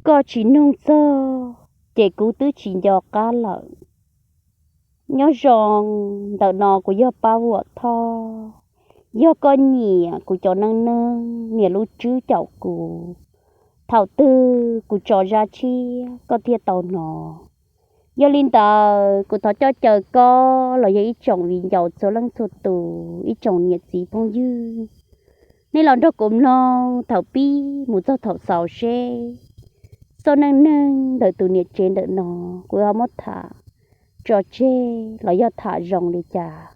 Koj tsis nug txog, ces kuv twb tsis nco qab lawm. Nyob zoo, ntawm no kuv yog Pab Vuam Thoj. Yog koj nyiam kuv cov neej neeg, nias lub tswb caum kuv. Thaum twg kuv tso zaj tshiab koj thiaj tau hnov. Yog li ntawd, kuv thov coj caw koj los yog ib tsoom viv ncaus txhua leej txhua tus, ib tsoom niam txiv phooj ywg, nej los nrog kuv mloog thaum pib mus txog thaum xaus seb txoj neej neeg ntawm tus niam tsev ntawm no kuv ho muab tham tso tseg los yog tham zoo li cas.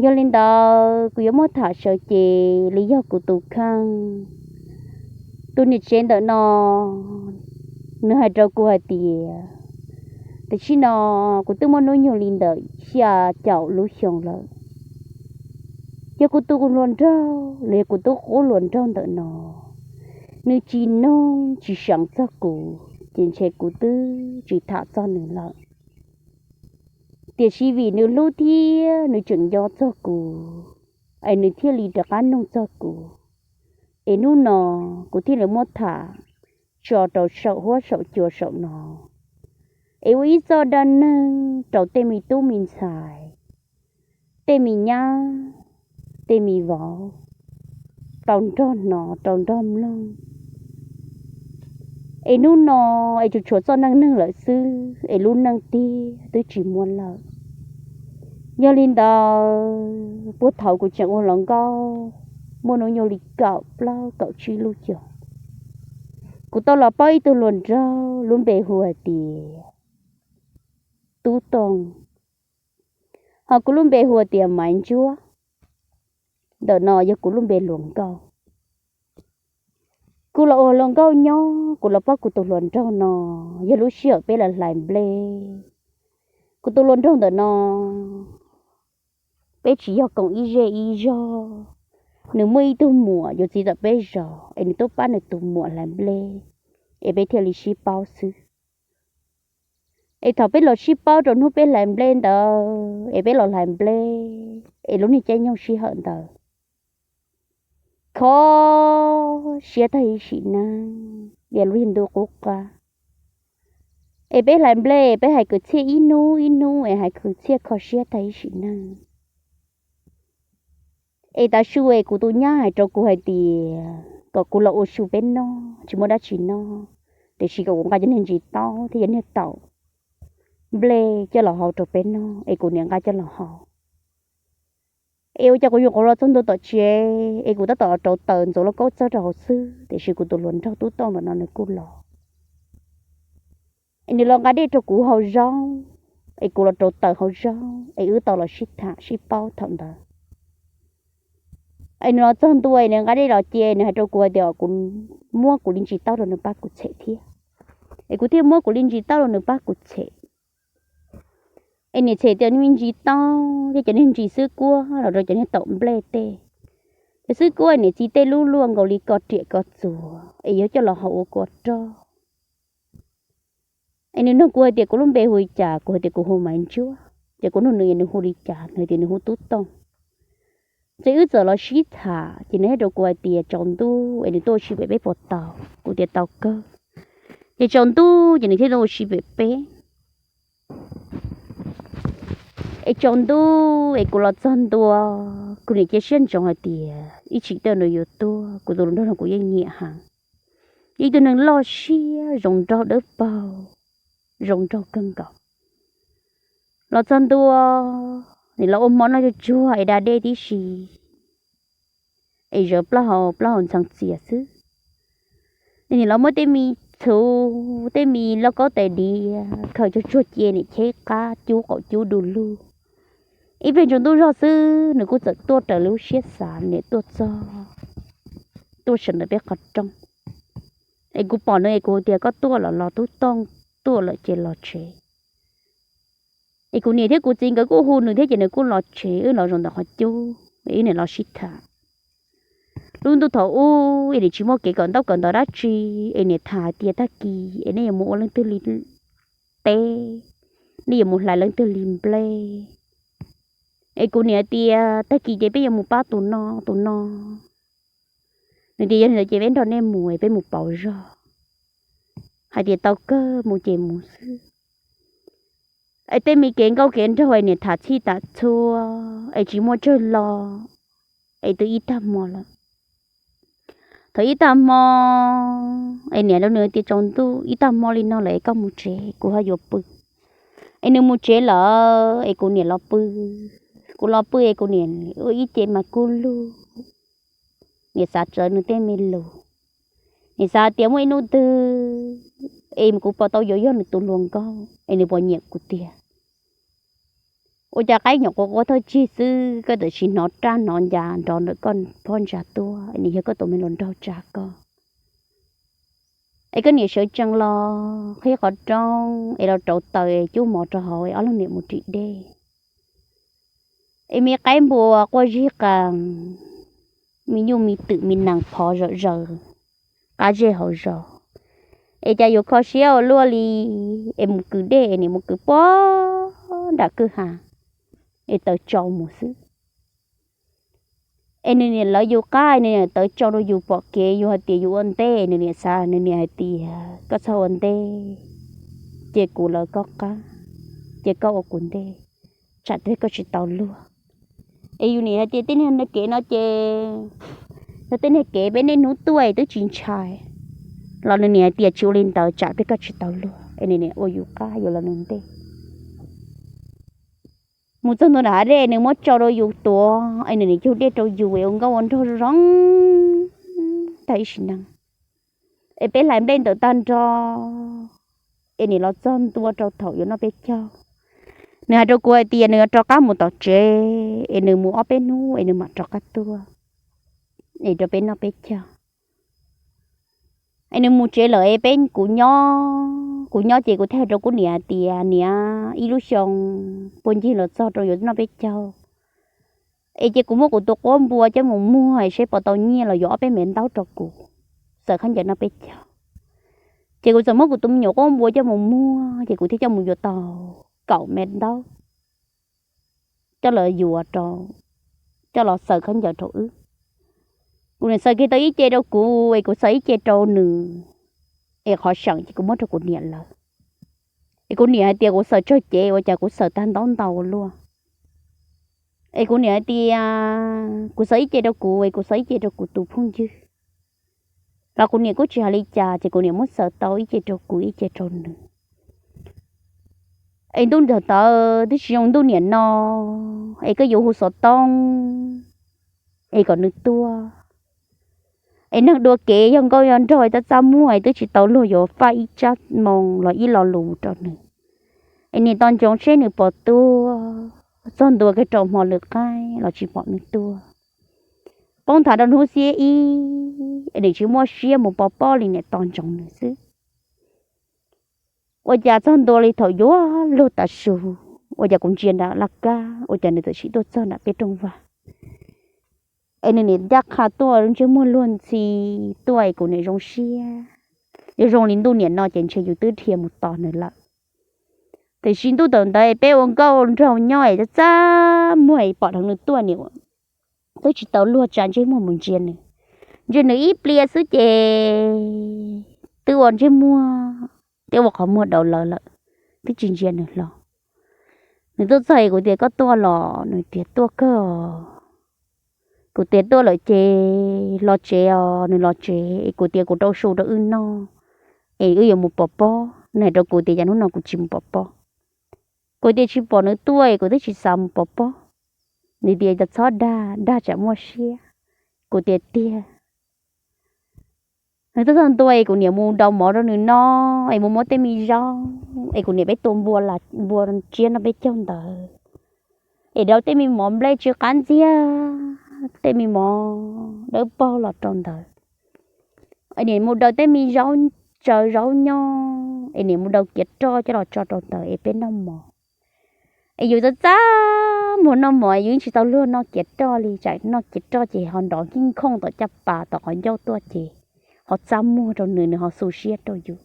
Yog li ntawd, kuv yuav muab tham sawv cev li yog kuv tus kheej. Tus niam tsev ntawm no, nws hais rau kuv hais tias, tam sim no kuv twb muaj hnub nyoog li ntawm xya caum lub xyoo lawm. Yog kuv tus hluas nraug los yog kuv tub qub hluas nraug ntawm no, nws tsis nug tsis seev txog kuv, ces ntshe kuv twb tsis tham txog nws lawm. Tiam sis vim nws hlub thiab nws tseem nco txog kuv, es nws thiaj li rov qab nug txog kuv. Es hnub no kuv thiaj li muab tham tso rau saum huab saum cua saum no, es ua ib txoj dab neeg rau tej me tub me ntxhais, tej me nyab, tej me vauv tau nrog hnov tau nrog mloog. Es hnub no es tsuas tshuav txoj neej neeg lawm xwb, es lub neej tiag twb tsis muaj lawm. Yog li ntawd, puag thaum kuv tseem ua hluas nkauj, muaj hnub nyoog li kaum plaub kaum tsib lub xyoo, kuv tau los paub ib tug hluas nraug lub npe hu hais tias Tub Tooj, ho kuv lub npe hu hais tias Maiv Ntsuab. Ntawm no yog kuv lub npe hluas nkauj. Kuv los ua hluas nkauj nyob, kuv los paub kuv tus hluas nraug no yog lub sij hawm peb los hlais nplej. Kuv tus hluas nraug ntawm no, peb tsis yog koom ib zej ib zog. Nws muaj ib tug muam yuav txiv tom peb zos, es nws tuaj pab nws tus muam hlais nplej, es peb thiaj li sib paub xwb. Es thaum peb los sib paub rau hnub peb hlais nplej ntawd, es peb los hlais nplej, es lub niag caij nyoog sij hawm ntawd kho siab tag ib sim neej, es lub niag ntuj qub qab. Es peb hlais nplej, peb hais kwv txhiaj ib hnub ib hnub, es hais kwv txhiaj kho siab tag ib sim neej. Es tav su es kuv tus nyab hais rau kuv hais tias kom kuv los ua su peb noj, tsis muaj dab tsi noj, tiam sis kom kuv nqa cov niag ntsis taub thiab cov niag taum nplej coj los hau rau peb noj, es kuv niam nqa coj los hau. Es ua cas kuv nyuam qhuav los txog ntua tom tsev, es kuv tab tom rauv taws ntxuav lauj kaub txog rau hauv xwb, tiam sis kuv tus hluas nraug Tub Tooj ntawm no nws kuj los. Es nws los nqa dej rau kuv hau zaub, es kuv los rauv taws hau zaub, es wb tau los sib tham sib paub thaum ntawd. Es nws los txog ntua, es nws nqa dej los cia, nws hais rau kuv hais tias kuv muab kuv li ntsis taub rau nws pab kuv txhem thiab. Es kuv thiaj muab kuv li ntsis taub rau nws pab kuv txhem. Es niam txhem cov niag ntsis taub thiab cov niag ntsis xwb kuab los rau cov niag taum nplej tej. Cov xwb kuab niam txiv tej lub luaj nkaus li ko riam ko txuas, es yuav coj los hau ua kua roj. Es nws nug kuv hais tias kuv lub npe hu li cas, kuv hais tias kuv hu Maiv Ntsuab, ces kuv nug nws nws hu li cas, nws hais tias nws hu Tub Tooj. Ces wb txawm los sib tham, ces nws hais rau kuv hais tias tsaus ntuj es nws tuaj ua si pem peb puas tau, kuv tias tau kawg. Ces tsaus ntuj ces nws thiaj tuaj ua si pem peb. Es tsaus ntuj es kuv los txog ntua, kuv niam cia siab ntsoov hais tias ib tsam twg nws yuav tuaj, kuv tus hluas nraug no kuv yeej nyiam heev. Ib tug neeg loj siab zoo nraug dawb paug, zoo nraug kawg nkaus. Los txog ntua, nim los ua hmo noj tsuag tsuag es da dej tib si, es zawv plaub hau plaub hau ntxhee txias xwb. Nim los muab tej me txhuv tej me lauj kaub tais diav khaws tsuag tsuag cia, nim cheb qab cub qaum cub du lug. Ib pliag tsaus ntuj zog xwb nws kuj txawm tuaj raws lub siab xav, nim tuaj txog, tuaj sawv ntawm peb qhov rooj. Es kuv pom nws es kuv tias koj tuaj los los, Tub Tooj tuaj lawm ces los tsev. Es kuv niam thiab kuv txiv nkawd kuj hu nws thiab ces nws kuj los tsev, wb los zaum ntawm qhov cub, wb nim los sib tham. Lub ntuj thaum ub es nim tsis muaj kev kawm ntaub kawm ntawv dab tsi, es nim tham hais tias tag kis es nej yuav mus ua leej twg li teb, nej yuav mus hlais leej twg li nplej. Es kuv niam tias tag kis ces peb yuav mus pab tus no tus no. Nws tias yog li ntawd ces peb nrog nej mus, peb mus pauv zog. hais tias tau kawg, mus ces mus xwb. Es tej me kev nkauj kev nraug es niam tham txhij tham txhua, es tsis muaj tsawg lo, es twb ib tag hmo lawm. Thaum ib tag hmo, es niam rau nws tias tsaus ntuj ib tag hmo li no lawm es koj mus tsev, kuv ho yuav pw. Es nws mus tsev lawm es kuv niam los pw. Kuv los pw es kuv niam ua ib ce mas kub lug. Niam xav txawv nws tej me lus. Niam xav tias muaj ib hnub twg es kuv puas tau yuav yog nws tus hluas nkauj es nws puas nyiam kuv tiag. Ua cas qaib nyuam qhuav quaj thawj tsig xwb koj txawm sis hnov raj hnov ncas nrov ntawm koj phab ntsa tuaj, nws yog koj tus me hluas nraug tsa koj. Es koj niam sawv tsees los qhib qhov rooj es los rauv taws cub mov rau hauv es ob leeg niam mus ris dej. Es me qaib npua quaj zig qas, me nyuj me twm me nees phov zawm zaws qab zej hauv zos. Es cas yuav kho siab ua luaj li, es mus kwv dej es niam mus kwv puag nram kwj ha, es taws tsau mus xwb. Es nws niam lawv yus qab, nws niam taws tsau rau yus pom kev, yus hais tias yus ua ntej, nws niam xav, nws niam hais tias koj txhob ua ntej, ces kuv lawv koj qab, ces koj ua kuv ntej, tsam twg koj tsis tau luag. Es yus niam hais tias tej niag kev no ces yog tej niag kev peb niaj hnub tuaj twb tsis ntshai, los nws niam hais tias tsis ua li ntawd tsam twg koj tsis tau luag, es nws niam ua yus qab yus los nws ntej. Mus txog ntua nram hav dej nws muab tsau rau yus tuav, es nws niam cug dej rau yus es ua nkauj ua nraug zoo tag ib sim neej. Es peb hlais nplej ntawm tag nrho, es niam los txog ntua rau thaum yuav noj peb caug. Nws hais rau kuv hais tias nws yuav rov qab mus tom tsev, es nws mus ob peb hnub es nws mam rov qab tuaj, es rau peb noj peb caug. Es nws mus tsev lawm es peb, kuv nyob, kuv nyob ces kuv thiaj hais rau kuv niam hais tias niam, ib lub xyoo puag ncig los txog rau yuav noj peb caug, es ces kuv muab kuv tus quab npua coj mus muag es seb puas tau nyiaj los yuav ob peb mev ntaub rau kuv xaws khaub ncaws noj peb caug. Ces kuv txawm muab kuv tus me nyuam quab npua coj mus muag ces kuv thiaj coj mus yuav tau kaum mev ntaub coj los yuav rau, coj los xaws khaub ncaws rau wb. Kuv niam xaws kiag tau ib ce rau kuv es kuv xaws ib ce rau nws, es qhov seem ces kuv muab rau kuv niam lawv. Es kuv niam hais tias kuv xaws tsawg cev ua cas kuv xaws tag ntaub ntau ua luaj. Es kuv niam hais tias kuv xaws ib ce rau kuv es kuv xaws ib ce rau kuv tus phooj ywg. Los kuv niam kuj tsis hais li cas ces kuv niam muab xaws tau ib ce rau kuv ib ce rau nws. Es ntuj ntawd twb tsis zoo ntuj niam no, es koj yuav hu xov tooj es kom nws tuaj. Es neeg dua kev yog nkauj yog nraug es txaj txaj muag es twb tsis tau luag yuav faj ib tsab moo los ib lo lus rau nws. Es niam tos ntsoov seb nws puas tuaj, txog ntua kiag rau hmo lwm qaib los tsis pom nws tuaj. Poob nthav rau hnub xiab ib, es nws tsis muaj siab mus pov pob li, niam tos ntsoov nws xwb. Ua cas txog ntua li thaum yuav luag tav su, ua cas kuv ntsia nram laj kab ua cas nws txawm sim tuaj txog nram peb rooj vag. Es nws niam ncaj qha tuaj, ntsej muag luag ntxhi tuaj es kuv niam zoo siab. Yog zoo li ntuj niam no ces ntshe yus twb dhia mus tos nws lawm. Tiam sis ntuj thaum ntawd peb ua nkauj nraug nyob es txaj txaj muag es pom dheev nws tuaj, niam twb tsis tau luag tsa ntsej muag mus ntsia nws. Ntsia nws ib pliag xwb ces twb ua ntsej muag, twb ua qhov muag daus lawv lawm, twb tsis ntsia nws hlo. Nws tuaj txog es kuv tias koj tuaj los, nws tias tuaj kawg. Kuv tias tuaj lawm ces los tsev os, nws los tsev es kuv tias kuv rau su rau wb noj, es wb yuav mus pov pob. Nws hais rau kuv tias cas hnub no kuv tsis mus pov pob. Kuv tias tsis pom nws tuaj es kuv twb tsis xav mus pov pob. Nws tias txhob dag, dag tsam muaj siab. Kuv tias tiag. Nws tuaj txog ntua es kuv niam mus daus mov rau nws noj es mus muab tej me zaub es kuv niam peb tua npua, npua tsiab noj peb caug ntawd, es daus tej me mov nplej tsw qab ntxiag, tej me mov dawb paug los rau ntawd. Es niam mus daus tej me zaub tsaws zaub nyob, es niam mus daus kiav roj coj los tso rau ntawd es peb noj mov. Es yus txaj txaj muag noj mov, yus yeej tsis tau luag noj kiav roj li, tsam noj kiav roj ces ho nrov nkij nkhooj tom caj pas tom qhov ncauj tuaj ces ho txaj muag rau nws, nws ho xu siab rau yus.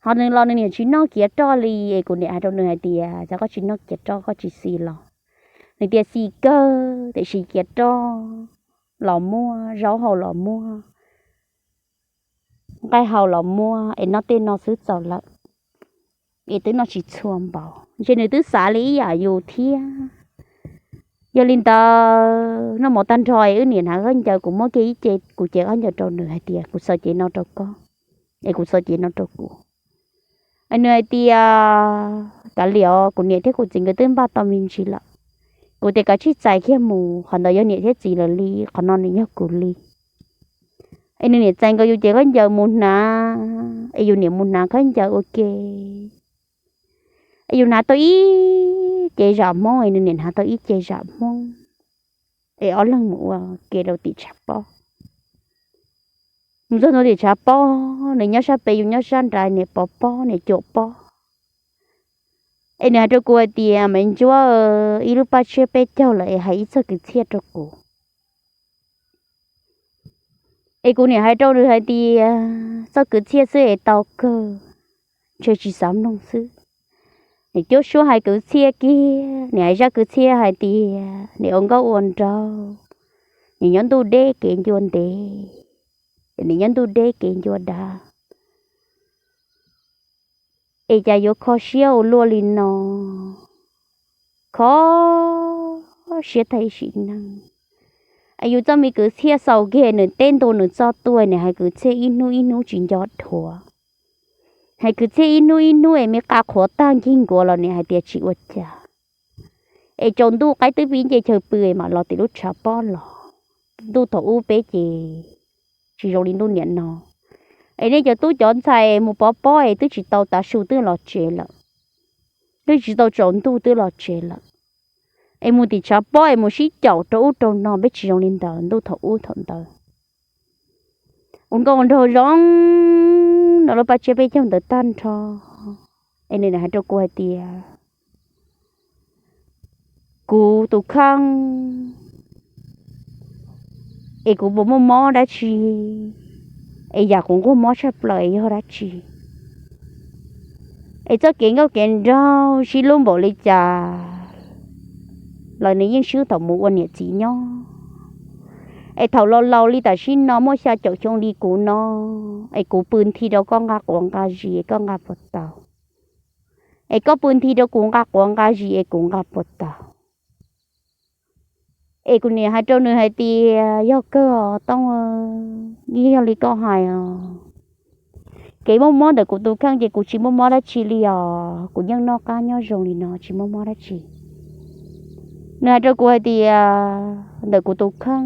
Ho nws los nws niam tsis noj kiav roj li, es kuv niam hais rau nws hais tias cas koj tsis noj kiav roj, koj tsis xis los? Nws tias xis kawg, tiam sis kiav roj los muaj, zaub hau los muaj, nqaij hau los muab es noj tej no xwb txaus lawm, es twb noj tsis txhua npaum, ntshe nws twb xav li ib yam yus thiab. Yog li ntawd noj mov tag nrho es wb niam hnav khaub ncaws, kuv muab kiag ib ce kuv cev khaub ncaws rau nws hais tias kuv xaws cev no rau koj, es kuv xaws cev no rau kuv. Es nws hais tias kav liam os, kuv niam thiab kuv txiv nkawd twb npaj tau me ntsis lawm. Kuv tias kav tsij txais kiag mus, qhov ntawd yog niam thiab txiv lawv li, qhov no nws yog kuv li. Es nws niam txais nkaus yus cev khaub ncaws mus hnav, es yus niam mus hnav khaub ncaws ua ke. Es yus hnav tau ib ce zam hmoob, es nws niam hnav tau ib ce zam hmoob, es ob leeg mus ua ke rau tim tshav pob. Mus txog rau tim tshav pob, nws nyob sab pem yus nyob sab nrad, niam pov pob niam cuam pob. Es nws hais rau kuv hais tias Maiv Ntsuab, ib lub paj tsiab peb caug lawm es hais ib txog kwv txhiaj rau kuv. Es kuv niam hais rau nws hais tias txoj kwv txhiaj xwb es tau kawg, ntshe tsis xav mloog xwb. Niam cuab suab hais kwv txhiaj kiag, niam hais zaj kwv txhiaj hais tias niam ua nkauj ua nraug, niam nyob ntuj deb kev ncua ntev, niam nyob ntuj deb kev ncua dav, es cas yuav kho siab ua luaj li no, kho siab tag ib sim neej. Es yus txoj me kwv txhiaj xaus kiag nws teb ntua nws txoj tuaj, nws hais kwv txhiaj ib hnub ib hnub tsis nco dhuav, hais kwv txhiaj ib hnub ib hnub es me qa qhuav tag ncig nkuav los nws hais tias tsis ua cas. Es tsaus ntuj qaib twb pib nce chaw pw es mam los tim lub tshav pob los. Ntuj thaum ub peb ces tsis zoo li ntuj niam no. Es nej cov tub cov ntxhais mus pov pob es twb tsis tau tav su twb los tsev lawm, twb tsis tau tsaus ntuj twb los tsev lawm. Es mus tim tshav pob es mus sib caum rau ub rau no, peb tsis zoo li ntawd ntuj thaum ub thaum ntawd. Ua nkauj ua nraug zoo no lub paj tsiab peb caug ntawd tag nrho, es nws hais rau kuv hais tias kuv tus kheej, es kuv puas muaj mob dab tsi, es yam kuv nquag mob tshaj plaws es yog dab tsi. Es txoj kev nkauj kev nraug sib hlub npaum li cas los nws yeej swb thaum mus ua niam txiv nyob. Es thaum laus laus li tam sim no muaj xya caum xyoo li kuv no, es kuv pw nthi rau koj nqa quav nqa zis es koj nqa puas tau? Es koj pw nthi rau kuv nqa quav nqa zis es kuv nqa puas tau? Es kuv niam hais rau nws hais tias yog kawg os Tooj, yeej yog li koj hais os. Kev muaj mob ntawm kuv tus kheej ces kuv tsis muaj mob dab tsi li os, kuv yeej noj qab nyob zoo li no tsis muaj mob dab tsi. Nws hais rau kuv hais tias ntawm kuv tus kheej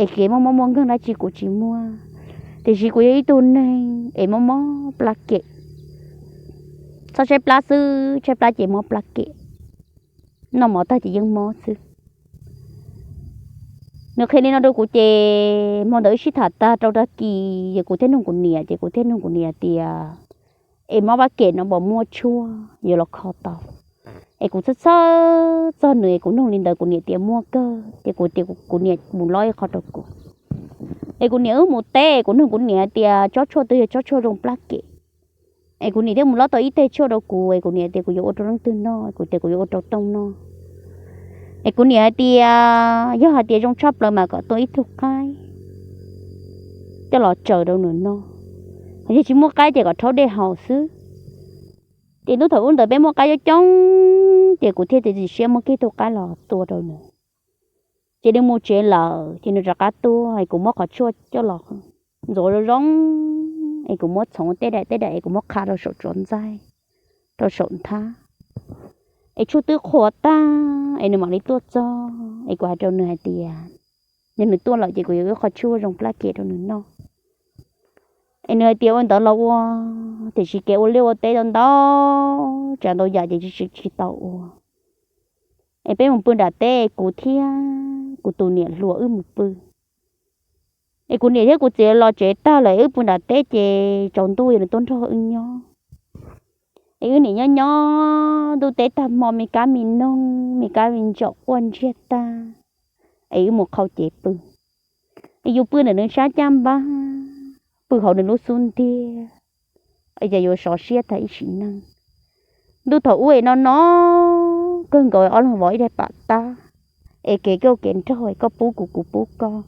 es kev muaj mob muaj nkeeg dab tsi kuv tsis muaj, tiam sis kuv yog ib tug neeg es mob mob plab kem. Txhob tshaib plab xwb, tshaib plab ces mob plab kem, noj mov tag ces yeej mob xwb. Nws qhia li no rau kuv ces hmo ntawd wb sib tham tag rau tag kis ces kuv thiaj nug kuv niam, ces kuv thiaj nug kuv niam tias es mob plab kem no puas muaj tshuaj yuav los kho tau? Es kuv txhawj txhawj txog nws es kuv nug li ntawd kuv niam tias muaj kawg, ces kuv tias kuv niam mus lob ib qho rau kuv. Es kuv niam wb mus teb, kuv nug kuv niam tias tsob tshuaj twg yog tsob tshuaj zoo plab kem. Es kuv niam thiaj mus lob tau ib teg tshuaj rau kuv, es kuv niam tias kuv yuav ua rau leej twg noj, kuv tias kuv yuav ua rau Tooj noj. Es kuv niam hais tias yog hais tias zoo tshaj plaws mas kom tua ib tug qaib coj los tsaws rau nws noj, yog tsis muaj qaib ces kom rhaub dej haus xwb. Ces hnub thaum ub ntawd peb muaj qaib coob coob, ces kuv thiaj txiav txim siab muab kiag tug qaib los tua rau nws. Ces nws mus tsev lawm, ces nws rov qab tuaj, es kuv muab qhov tshuaj coj los ntxuav zoo zoo, es kuv muab txhoov tej daim tej daim es kuv muab qha rau saum tsuav ntxaij, rau saum nthab. Es tshuaj twb qhuav tag, es nws mam li tuaj txog, es kuv hais rau nws hais tias yog nws tuaj lawm ces kuv yuav ua qhov tshuaj zoo plab kem rau nws noj. Es nws hais tias ua ntawd los ua, tiam sis kev ua liaj ua teb tau ntau tsav ntau yam ces tsis tsis tau ua. Es peb mus pw nram teb, kuv thiab kuv tus niam hluas wb mus pw. Es kuv niam thiab kuv txiv los tsev tag lawm, wb pw nram teb ces tsaus ntuj nws tuaj nrog wb nyob. Es wb niam nyob nyob ntuj teb tag hmo me kab me noog me kab me ntsaum quaj ntsiag tag, es wb mus qhau cev pw. Es yus pw ntawm nws sab caj npab, pw hauv nws lub xub ntiag, es cas yuav sov siab tag ib sim neej. Ntuj thaum ub es no no kawg nkaus, ob leeg vov ib daim pam tab, es kev kauj kev nraug es koj pub kuv kuv pub koj.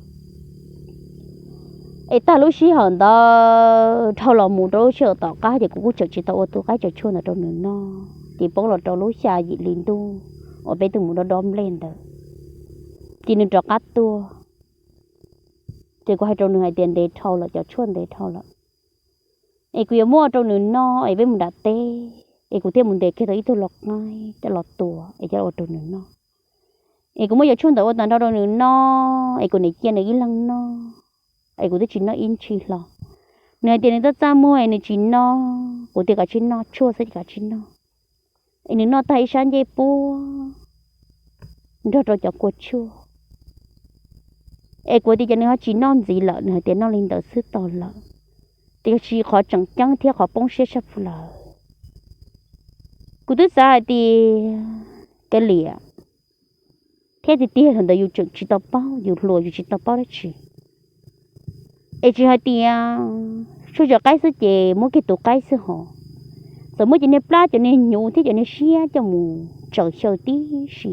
Es tag lub sij hawm ntawd dhau los mus rau lub sij hawm tom qab ces kuv kuj tseem tsis tau ua tus qaib tsaus tshuaj ntawd rau nws noj, ces poob los rau lub xya yim hli ntuj uas peb twb mus dob dob nplej ntawd, ces nws rov qab tuaj. Ces kuv hais rau nws hais tias ntev dhau lawm, cov tshuaj ntev dhau lawm, es kuv yuav muab rau nws noj es peb mus nram teb, es kuv thiaj mus ntes kiag tau ib tug lau qaib coj los tua es coj ua rau nws noj. Es kuv muab cov tshuaj ntawd ua tag nrho rau nws noj, es kuv niam cia nws ib leeg noj, es kuv twb tsis noj ib ntsis hlo. Nws hais tias nws txaj txaj muag es nws tsis noj, kuv tias kom tsis noj, tshuaj xwb ces kom tsis noj. Es nws noj tag ib sab ncej puab nrog rau cov kua tshuaj. Es kuv tias ces nws ho tsis noj ntxiv lawm, nws hais tias noj li ntawd xwb tau lawm, tiam sis qhov tseem ceeb thiab qhov poob siab tshaj plaws, kuv twb xav hais tias kav liam, thiab tiag tiag thaum ntawd yus tseem tsis tau paub, yus hluas yus tsis tau paub dab tsi. Es tsis hais tias tshuaj tsaws qaib xwb ces muab kiag tus qaib xwb hos, txawm muab cov niag plab cov niag hnyuv thiab cov niag siab coj mus tsaws xyaw tib si,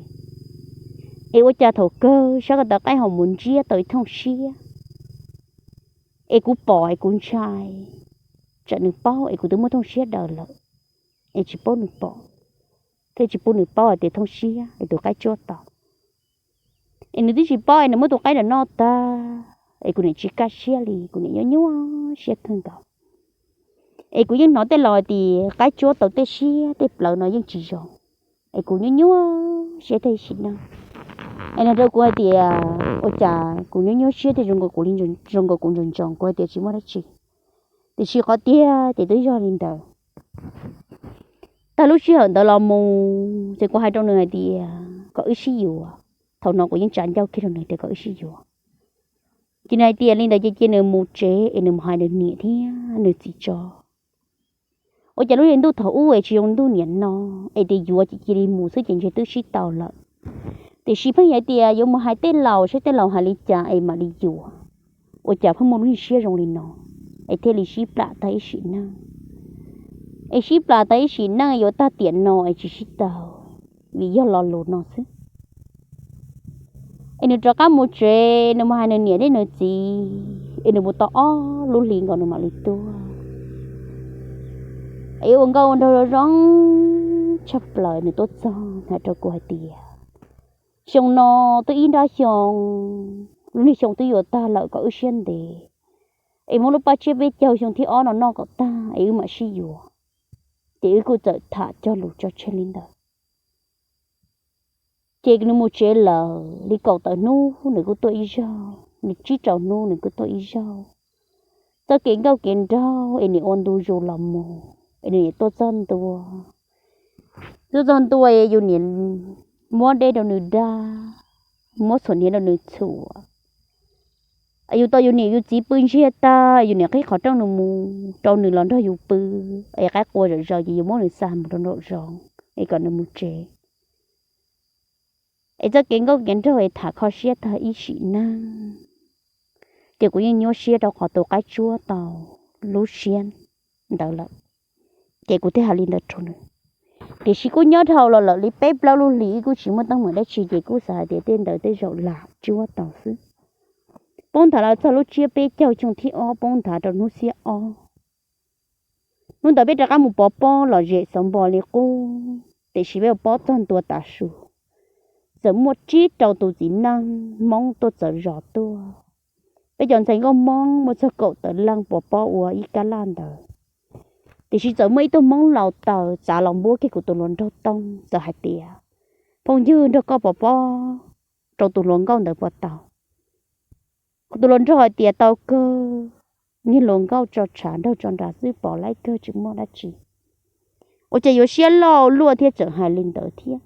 es ua cas thaum kawg sab ko taw qaib ho mus ntsiab tau ib thooj siab. Es kuv pom es kuv ntshai, tsam nws paub es kuv twb muab thooj siab daws lawm, es tsis pub nws pom, thiab tsis pub nws paub hais tias thooj siab es tus qaib tsuab tau. Es nws twb tsis paub es nws muab tus qaib ntawd noj tag, es kuv niam tsis kaj siab li, kuv niam nyuaj nyuaj siab kawg nkaus. Es kuv yeej hnov tej laus hais tias qaib tsuab tau tej siab tej plawv no yeej tsis zoo, es kuv nyuaj nyuaj siab tag ib sim neej. Es nws rau kuv hais tias ua cas kuv nyuaj nyuaj siab thiab zoo nkaus kuv li, zoo nkaus kuv ntsoov ntsoov, kuv hais tias tsis muaj dab tsi, tiam sis qhov tiag ces twb yog li ntawd. Tag lub sij hawm ntawd los mus ces kuv hais rau nws hais tias kom wb sib yuav. Thaum no kuv yeej tsa ncauj kiag rau nws tias kom wb sib yuav. Ces nws hais tias li ntawd ces cia nws mus tsev es nws mus hais nws niam thiab nws txiv tso. Ua cas lub hli ntuj thaum ub es tsis zoo ntuj niam no, es tias yuav ces cia li mus xwb ces ntshe twb sib tau lawm. Tiam sis pheej yog hais tias yuav mus hais tej laus saib tej laus hais li cas es mam li yuav. Ua cas pheej muaj lub siab zoo li no, es thiaj li sib plam tag ib sim neej. Es sib plam tag ib sim neej yuav tag tiam no es tsis sib tau, vim yog lo lus no xwb. Es nws rov qab mus tsev, nws mus hais nws niam thiab nws txiv, es nws mus tau ob lub hlis nkaus nws mam li tuaj. Es ua nkauj ua nraug zoo zoo tshaj plaws, nws tuaj txog hais rau kuv hais tias xyoo no twb ib nrab xyoo, lub niag xyoo twb yuav tag lawm, kom wb siab ntev, es muab lub paj tsiab peb caug xyoo thib ob no noj kom tag es wb mam sib yuav. Ces wb kuj txawm tham cog lus tso tseg li ntawd. Ces nws mus tsev lawm li kaum tawm hnub nws kuj tuaj ib zaug, li tsib rau hnub nws kuj tuaj ib zaug. Txoj kev nkauj kev nraug es niam ua ntu zus los mus, es nws niam tuaj txog ntua. Tuaj txog ntua es yus niam muab dej rau nws dab, muab txhuam hniav rau nws txhuam. Yus tau yus niam yus txiv pw ntsiag tag, yus niam qhib qhov rooj nws mus rau nws los nrog yus pw, es qaib qua zom zaws ces yus muab nws xa mus rau nraum zoov es kom nws mus tsev. Es txoj kev nkauj kev nraug es tham kho siab tag ib sim neej, ces kuv yeej nyuaj siab rau qhov tus qaib tsuab tau lub siab ntawd lawm, ces kuv thiaj hais li ntawd rau nws. Tiam sis kuj nyob dhau los lawm li peb plaub lub hlis wb kuj tsis muaj teeb meem dab tsi, ces kuj xav hais tias tej ntawd tej zaum lam tsuab tau xwb. Poob nthav los txog lub tsiab peb caug xyoo thib ob, poob nthav rau hnub xiab ob. Hnub ntawd peb rov qab mus pov pob lom zem xauv npo li qub, tiam sis peb ua pob txog ntua tav su, txawm muaj tsib rau tus txiv neej Hmoob tuaj txawv zos tuaj. Peb cov ntxhais nkauj Hmoob muaj txog kaum tawm leej pov pob ua ib kab laj ntawd. Tiam sis txawm muaj ib tug Hmoob laus taws txav los npuab kiag kuv tus hluas nraug Tooj, txawm hais tias, phooj ywg, nrog koj pov pob rau tus hluas nkauj ntawd puas tau? Kuv tus hluas nraug hais tias tau kawg, niag hluas nkauj tso tshav nraug tso nras xwb, pom laib kawg tsis muaj dab tsi. Ua cas yuav siab loj luaj thiab txawm hais li ntawd thiab.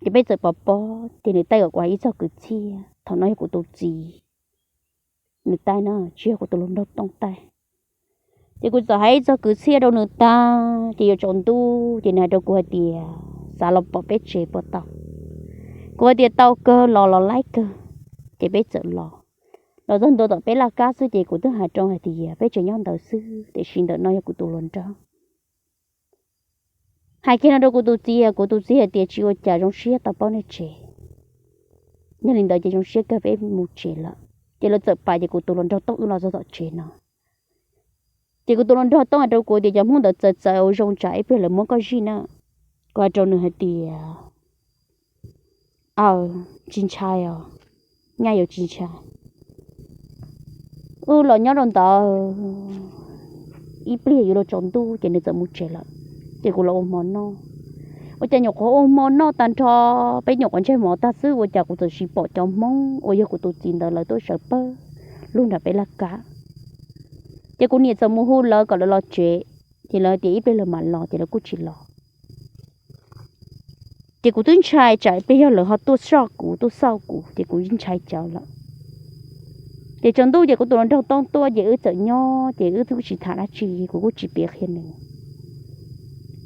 Ces peb txawm pov pob, ces nws taij kom kuv hais ib txog kwv txhiaj, thaum no yog kuv tus txiv, nws taij na, tsis yog kuv tus hluas nraug Tooj taij. Ces kuv txawm hais ib txog kwv txhiaj rau nws tag, ces yuav tsaus ntuj ces nws hais rau kuv hais tias xav los pom peb tsev puas tau. Kuv hais tias tau kawg, los los laib kawg. Ces peb txawm los, los txog ntua tom peb laj kab xwb ces kuv twb hais rau hais tias peb tsev nyob ntawd xwb, tiam sis ntawm no yog kuv tus hluas nraug. Hais kiag no rau kuv tus txiv, kuv tus txiv hais tias tsis ua cas, zoo siab tau pom nej tsev. Yog li ntawd ces zoo siab kawg, peb mus tsev lawm. Ces lawv txawm pais ces kuv tus hluas nraug Tooj wb los txog tom tsev no. Ces kuv tus hluas nraug Tooj hais rau kuv tias cov Hmoob ntawd txawv txawv ua zoo tsam ib pliag lawv muab koj zij na. Kuv hais rau nws hais tias aw, tsis ntshai os, nyaj yuav tsis ntshai. Wb los nyob rau ntawd ib pliag yuav luag tsaus ntuj ces nws txawm mus tsev lawm. Ces kuv los ua hmo noj. Ua cas nyuam qhuav ua hmo noj tag nrho, peb nyuam qhuav ntsej mov tag xwb ua cas kuv txawm sis pom cov Hmoob uas yog kuv tus txiv ntawd lawv tuaj sawv pawg lug nram peb laj kab. Ces kuv niam txawm mus hu lawv kom lawv los tsev, ces lawv tias ib pliag lawv mam los ces lawv kuj tsis los. Ces kuv twb ntshai tsam peb yog lawv ho tuaj soj kuv tuaj xauj kuv ces kuv ntshai tsawv lawm. Ces tsaus ntuj ces kuv tus hluas nraug Tooj tuaj ces wb txawm nyob ces wb twb tsis tham dab tsi, kuv kuj tsis piav qhia nws.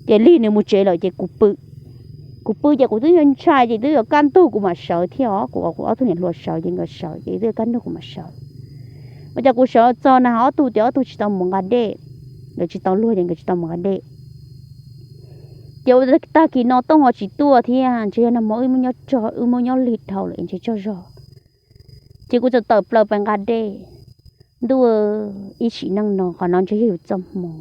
Ces lig nws mus tsev lawm ces kuv pw. Kuv pw ces kuv twb yuav ntshai ces twb yuav kaj ntug kuv mam sawv thiab os, kuv, kuv ob tug niam hluas sawv ces nkawd sawv ces twb yuav kaj ntug kuv mam sawv. Ua cas kuv sawv txog na ob tug tias ob tug tsis tau mus nqa dej, nkawd tsis tau luag ces nkawd tsis tau mus nqa dej. Ces ua tag kis no Tooj ho tsis tuaj thiab, ntshe yog nag hmo wb muab nyob tso, wb muab nyob lig dhau lawm ntshe tsaug zog. Ces kuv txawm tawm plaws pais nqa dej. Ntuj, ib sim neej no qhov no ntshe yog yus txoj hmoo.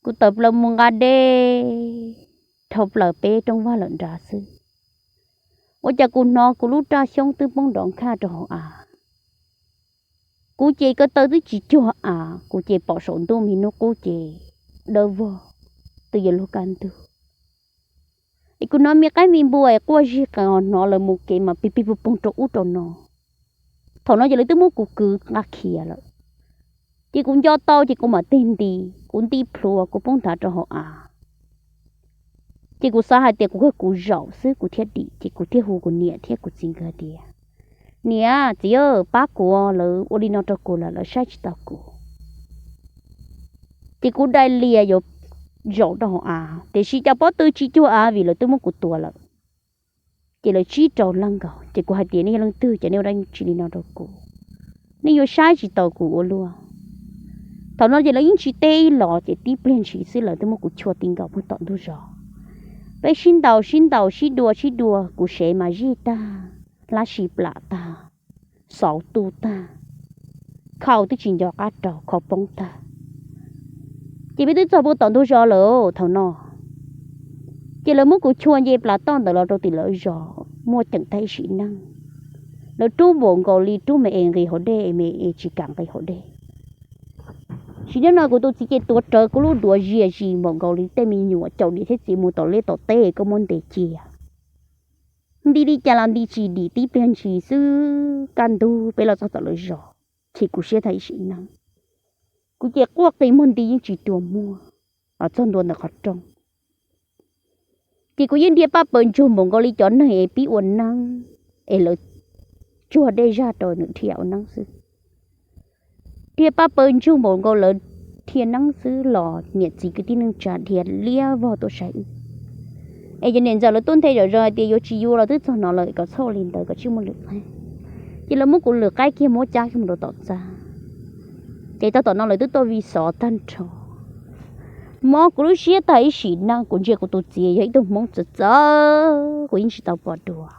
Kuv tawm plaws mus nqa dej dhau plaws peb rooj vag lawm nrad xwb, ua cas kuv hnov kuv lub raj xyoob twb poob nrov nkhaj rau hauv av. Kuv ces ko taw twb tsis cuag av, kuv ces pom saum ntuj me hnub qub ces dawb vog, twb yuav luag kaj ntug. Es kuv hnov me qaib me npua es quaj zig qees, ho hnov lawv mus kev mas pig pig poog poog rau ub rau no. Thaum no ces lawv twb muab kuv kwv nqa khiav lawm. Ces kuv nco tau ces kuv mam tig nti, kuv nti plhuav kuv poob nthav rau hauv av. Ces kuv xav hais tias kuv kawg kuv zaum xwb kuv thiaj dim, ces kuv thiaj hu kuv niam thiab kuv txiv nkawd tias, niam txiv, pab kuv, lawv ua li no rau kuv lawm, lawv saib tsis taus kuv. Ces kuv dai lias yuav zaum rau hauv av, tiam sis cas pob tw tsis cuag av vim lawv twb muab kuv tua lawm. Ces lawv tsib rau leej nkaus, ces kuv hais tias nej yog leej twg ces nej ua dab tsi li no rau kuv, nej yuav saib tsis taus kuv ua luaj. Thaum no ces lawv yeej tsis teb ib los, ces tib pliag ntshis xwb lawv twb muab kuv chua ti nkaus puag tom ntug zos. Peb sib ntaus sib ntaus sib dua sib dua, kuv sev mas zij tag, hlab si plam tag, xauv tu tag, khau twb tsis nco qab rau, kho poob tag. Ces peb twb txog puag tom ntug zos lawm thaum no. Ces lawv muab kuv chua nce plas toj ntawd los rau tim lawv zos, muaj ceem tag ib sim neej. Lawv rub npaum nkaus li rub me es nqis hauv dej, me es tsis kam nqis hauv dej. Sim neej no kuv tus txiv ces tuav rawv kuv lub duav zias zis npaum nkaus li tej me nyuam caum niam thiab txiv mus tom liaj tom teb koj muab ntes cia. Nti li cas los nti tsis dim, tib pliag ntshis xwb kaj ntug peb los txog tom lawv zos, chim kuv siab tag ib sim neej. Kuv ces quaj qi muag nti yeej tsis rua muag, los txog ntua ntawm qhov rooj. Ces kuv yeej dhia paj paws ntsug npaum nkaus li cov neeg es pib ua neeb, es lawv tsuag dej zaj rau nws dhia ua neeb xwb. Dhia paj paws ntsug npaum nkaus lawv dhia neeb xwb los niam txiv kwv tij neej tsa dhia liab vog tuaj saib wb. Es cov niam ntxawm lawv tuaj nthe zom zaws hais tias yuav tsis yuav los twb txog no lawm, kom txhob ua li ntawd kom tsij muaj lwm qaib. Ces lawv muab kuv lwm qaib kiag muab cab kiag mus rau tom txaj. Ces tag tom no lawv twb tuaj vi xov tag nrho. Mob kuv lub siab tag ib sim neej, kuv ntsia kuv tus txiv yog ib tug Hmoob txawv txawv kuv yeej tsis tau pom dua.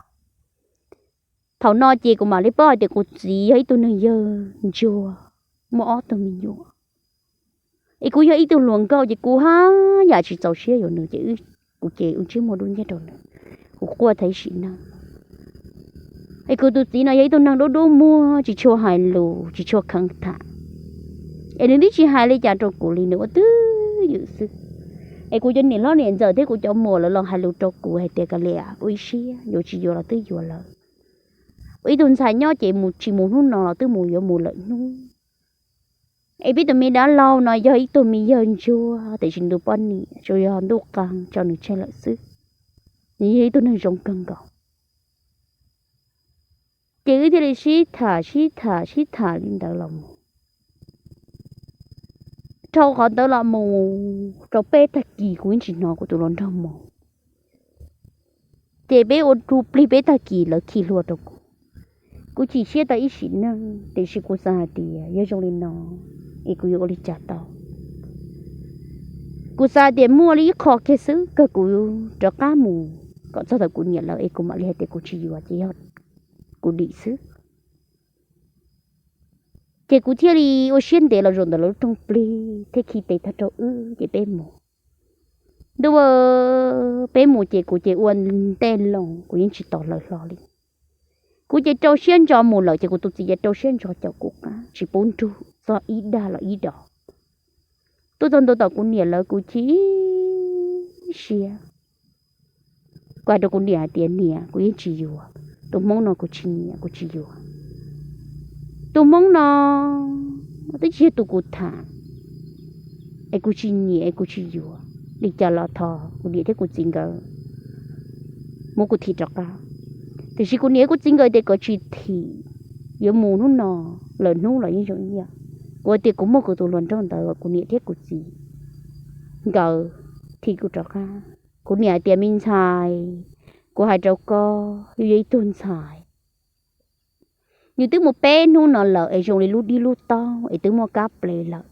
Thaum no ces kuv mam li paub hais tias kuv txiv yog ib tug neeg yawg ntsuag, muaj ob tug me nyuam. Es kuv yog ib tug hluas nkauj ces kuv haj yam tsis txaus siab yuav nws ces kuv ces ua ntsej muag dub nciab rau nws, kuv quaj tag ib sim neej. Es kuv tus txiv no yog ib tug neeg dub dub muag, tsis tshua hais lus, tsis tshua kheev tham. Es nws twb tsis hais li cas rau kuv li, nws ua twj ywm xwb. Es kuv cov niam hlob niam ntxawm thiab kuv cov muam lawv los hais lus rau kuv hais tias, kav liam, ua ib siab, yuav tsis yuav los twb yuav lawm. Ua ib tug ntxhais nyob ces mus tsis mus hnub no los twb mus yuav mus lawm hnub. Es peb tus me dab laug no yog ib tug me yawg ntsuag tiam sis nws tus poj niam tsuas yog ntuj qee tso nws tseg lawm xwb. Nws yog ib tug neeg zoo kawg nkaus. Ces wb thiaj li sib tham sib tham sib tham li ntawd los mus. Dhau qhov ntawd los mus rau peb tag kis kuv yeej tsis hnov kuv tus hluas nraug mus. Ces peb ua ru plig peb tag kis lawv khi hlua rau kuv. Kuv chim siab tau ib sim neej tiam sis kuv xav hais tias yog zoo li no es kuv yuav ua li cas tau. Kuv xav hais tias muaj li ib qho kiag xwb kawg kuv rov qab mus kom txog thaum kuv niam lawv es kuv mam li hais tias kuv tsis yuav ces yog kuv dim xwb. Ces kuv thiaj li ua siab ntev los zaum ntawm lawv lub rooj plig thiab khi tes tag rau wb ces peb mus. Ntuj, peb mus ces kuv ces ua ntej loo, kuv yeej tsis tos lawv hlo li. Kuv ces rau siab ntso mus lawm ces kuv tus txiv ces rau siab ntso caum kuv qab tsis pub nrug txog ib dag los ib dos. Tuaj txog ntua tom kuv niam lawv kuv chim siab. Kuv hais rau kuv niam hais tias, niam, kuv yeej tsis yuav, tus hmoob no kuv tsis nyiam, kuv tsis yuav. Tus hmoob no twb tsis yog tus kuv tham, es kuv tsis nyiam es kuv tsis yuav. Li cas los thov kuv niam thiab kuv txiv nkawd muab kuv thim rov qab. Tiam sis kuv niam thiab kuv txiv nkawd tias kom tsis thim, yuav mus hnub no lawm hnub los yeej zoo ib yam. Kuv tias kuv muaj kuv tus hluas nraug ntawd, kuv niam thiab kuv txiv nkawd thim kuv rov qab. Kuv niam hais tias, me ntxhais, kuv hais rau koj, yus yog ib tug ntxhais, nws twb mus peb hnub no lawm es zoo li lub dib lub taub es twb muaj kab ple lawm.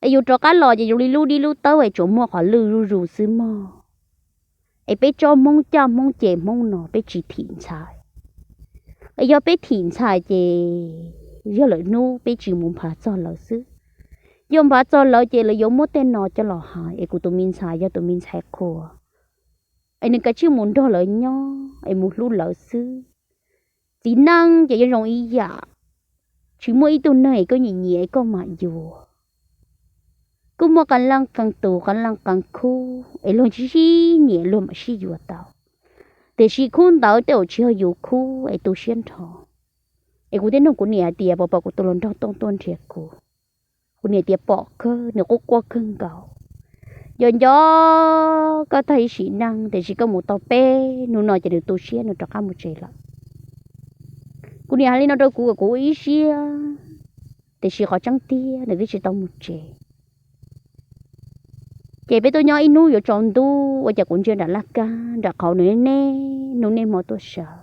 Es yus rov qab los ces zoo li lub dib lub taub es tsuas muaj qhov lwj zuj zus xwb mog. Es peb tsob hmoob coj hmoob ces hmoob no peb tsis thim ntxhais. Es yog peb thim ntxhais ces yog lawm hnub peb tsis mus nphav txog lawv xwb. Yog nphav txog lawv ces lawv yuav muab tej no coj los hais es kuv tus me ntxhais yog tus me ntxhais qhua, es nws kav tsij mus nrog lawv nyob es mus hlub lawv xwb. Txiv neej ces yeej zoo ib yam, tsis muaj ib tug neeg es koj nyiam nyiam es koj mam yuav. Kuj muaj qee leej qee tus qee leej qee khub es luag sib nyiam luag mam sib yuav tau, tiam sis khub ntawd tej zaum tsis yog yus khub es tu siab nrho. Es kuv thiaj nug kuv niam hais tias, puas pom kuv tus hluas nraug tooj tuaj nrhiav kuv? Kuv niam tias pom kawg, nws quaj quaj kawg nkaus. Yog nco koj tag ib sim neej, tiam sis koj mus tau peb hnub no ces nws tu siab nws rov qab mus tsev lawm. Kuv niam hais li no rau kuv kom kuv ua ib siab, tiam sis qhov tseeb tiag nws twb tsis tau mus tsev. Ces peb tuaj nyob ib hnub yuav tsaus ntuj, ua cas kuv ntsia nram laj kab nram qhov nws niaj hnub niaj hmo tuaj sawv,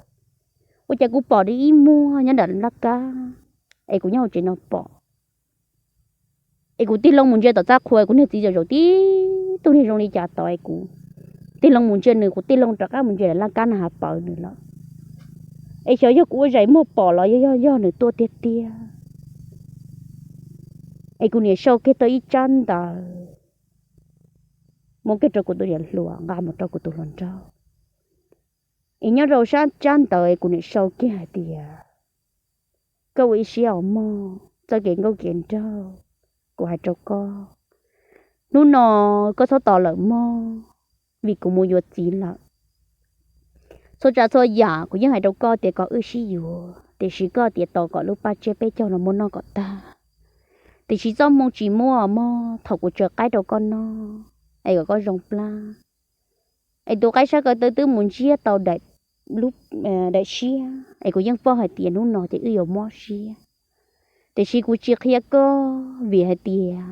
ua cas kuv pom nws ib muag nyob nram laj kab, es kuv nyob hauv tsev no pom. Es kuv tig loo mus ntsia tom txaj qhua, kuv niag txiv zaum zaum tib tug niag zoo li cas tod, es kuv tig loo mus ntsia nws, kuv tig loo rov qab mus ntsia nram laj kab na has paws nws lawm. Es xyov yog kuv ua zais muag pom los yog yog yog nws tuaj tiag tiag. Es kuv niam sau kiag tau ib tsab ntawv muab kiag rau kuv tus niam hluas nqa mus rau kuv tus hluas nraug. Es nyob rau sab tsab ntawv es kuv niam sau kiag hais tias, koj ua ib siab os mog, txoj kev nkauj kev nraug, kuv hais rau koj, hnub no koj txhob tos lawm mog, vim kuv mus yuav txiv lawm. Txhua tsav txhua yam kuv yeej hais rau koj tias kom wb sib yuav, tiam sis koj tias tos kom lub paj tsiab peb caug los muab noj kom tag. Tiam sis txoj hmoo tsis muaj mog, thaum kuv tsaws qaib rau koj noj, es kom koj zoo plab. Es tus qaib sab ko taw twb mus ntsiab tau daim siab, es kuv yeej paub hais tias hnub no ces wb yuav mob siab. Tiam sis kuv tsis qhia koj vim hais tias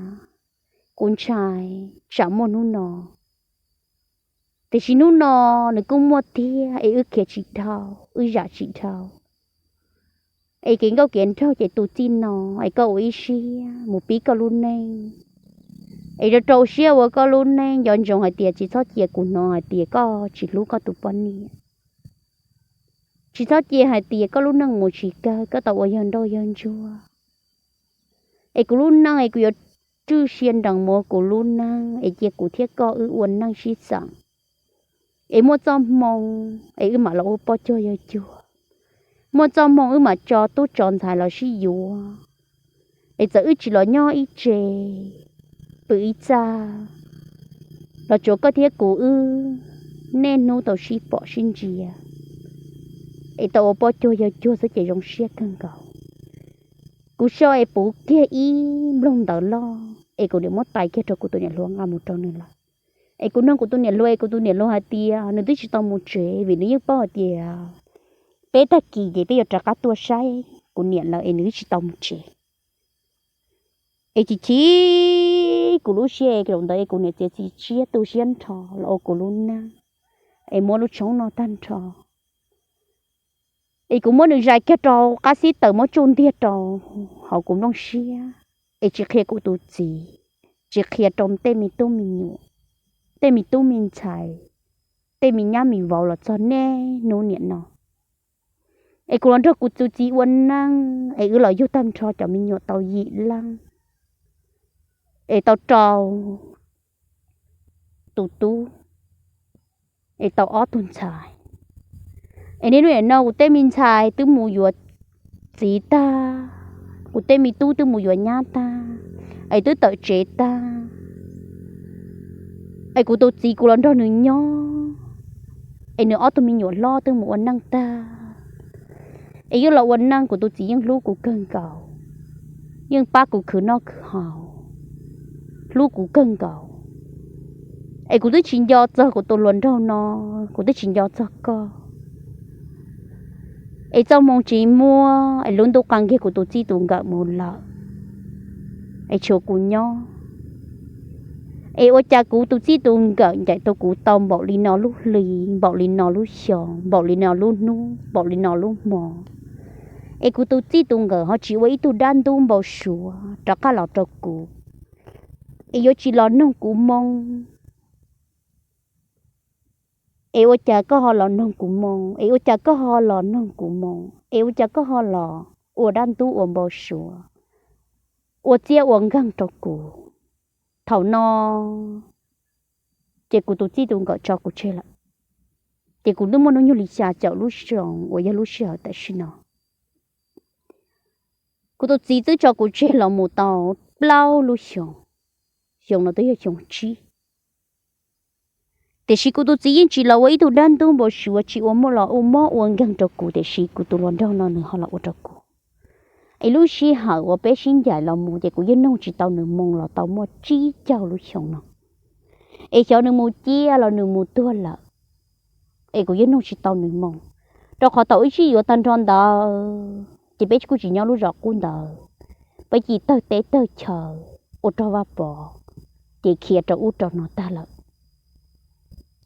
kuv ntshai tsam muaj hnub no. Tiam sis hnub no nws kuj muaj tiag, es wb khiav tsis dhau, wb zam tsis dhau. Es kev nkauj kev nraug ces tus txij no, es koj ua ib siab mus pib koj lub neej. Es rau rau siab ua koj lub neej, nco ntsoov hais tias tsis txhob cia kuv hnov hais tias koj tsis hlub koj tus poj niam. Tsis txhob cia hais tias koj lub neej mus tsis kawg, koj tau ua yawg nrauj yawg ntsuag. Es kuv lub neej es kuv yuav tswj sia nrees mus ua kuv lub neej, es cia kuv thiab koj wb ua neej sib xeem. Es muaj txoj hmoo es wb mam los ua poj cuag yawg cuag. Muaj txoj hmoo wb mam tso tub tso ntxhais los sib yuav. Es txawm wb tsis los nyob ib tse, pw ib txaj, los tsuav koj thiab kuv wb niaj hnub tau sib pom sib ntsia, es tau ua poj cuag yawg cuag xwb ces zoo siab kawg nkaus. Kuv sau es puv kiag ib nplooj ntawv loj es kuv niam muab tais kiag rau kuv tus niam hluas nqa mus rau nws lawm. Es kuv nug kuv tus niam hluas, es kuv tus niam hluas hais tias nws twb tsis tau mus tsev vim nws yeej paub hais tias peb tag kis ces peb yuav rov qab tuaj saib kuv niam lawm es nws twb tsis tau mus tsev. Es chim chim kuv lub siab es zaum ntawd es kuv niam txiav txim siab tu siab nrho los ua kuv lub neej, es muab lub tshoob noj tag nrho. Es kuv muab nws zais kiag rau qab xib taws muab tsuj ntiag rau hauv kuv nplooj siab, es tsis qhia kuv tus txiv, tsis qhia rau tej me tub me nyuam, tej me tub me ntxhais, tej me nyab me vauv los txog niaj hnub niam no. Es kuv los nrog kuv tus txiv ua neej es wb los yug tag nrho cov me nyuam tau yim leej, es tau rau tus tub, es tau ob tug ntxhais. Es niaj hnub no kuv tej me ntxhais twb mus yuav txiv tag, kuv tej me tub twb mus yuav nyab tag, es twb tawm tsev tag. Es kuv tus txiv kuv los nrog nws nyob, es nws ob tug me nyuam hlob twb mus ua neej tag. Es yeej los ua neej, kuv tus txiv yeej hlub kuv kawg nkaus, yeej pab kuv khwv noj khwv haus, hlub kuv kawg nkaus. Es kuv twb tsis nco txog kuv tus hluas nraug no, kuv twb tsis nco txog koj. Es txoj hmoo tsis muaj, es lub ntuj qee kiag kuv tus txij tus nkawm mus lawm, es tshuav kuv nyob. Es ua cas kuv tus txij tus nkawm ncaim rau kuv tau npaum li no lub hli, npaum li no lub xyoo, npaum li no lub hnub, npaum li no lub hmo, es kuv tus txij tus nkawm ho tsis ua ib tug dab ntub npau suav rov qab los rau kuv, es yuav tsis los noog kuv moo. Es ua cas koj ho los noog kuv moo? Es ua cas koj ho los noog kuv moo? Es ua cas koj ho los ua dab ntub ua npau suav, ua txiab ua nkeeg rau kuv? Thaum no ces kuv tus txij tus nkawm tso kuv tseg lawm. Ces kuv twb muaj hnub nyoog li xya caum lub xyoo uas yog lub sij hawm tam sim no. Kuv tus txiv twb tso kuv tseg los mus tau plaub lub xyoo, xyoo no twb yog xyoo tsib. Tiam sis kuv tus txiv yeej tsis los ua ib tug dab ntub npau suav, tsis ua muaj los ua mob ua nkeeg rau kuv, tiam sis kuv tus hluas nraug no nws ho los ua rau kuv. Es lub sij hawm uas peb sib ncaim los mus ces kuv yeej noog tsis tau nws moo los tau muaj tsib caug lub xyoo no. Es xyov nws mus ciaj los nws mus tuag lawm, es kuv yeej noog tsis tau nws moo. Rau qhov thaum wb sib yuav tag nrho ntawd ces peb kuj tsis nyob lub zos qub ntawd, peb cia tawg teb tawg chaw ua rog vaj pov, ces khiav rau ub rau no tag lawm.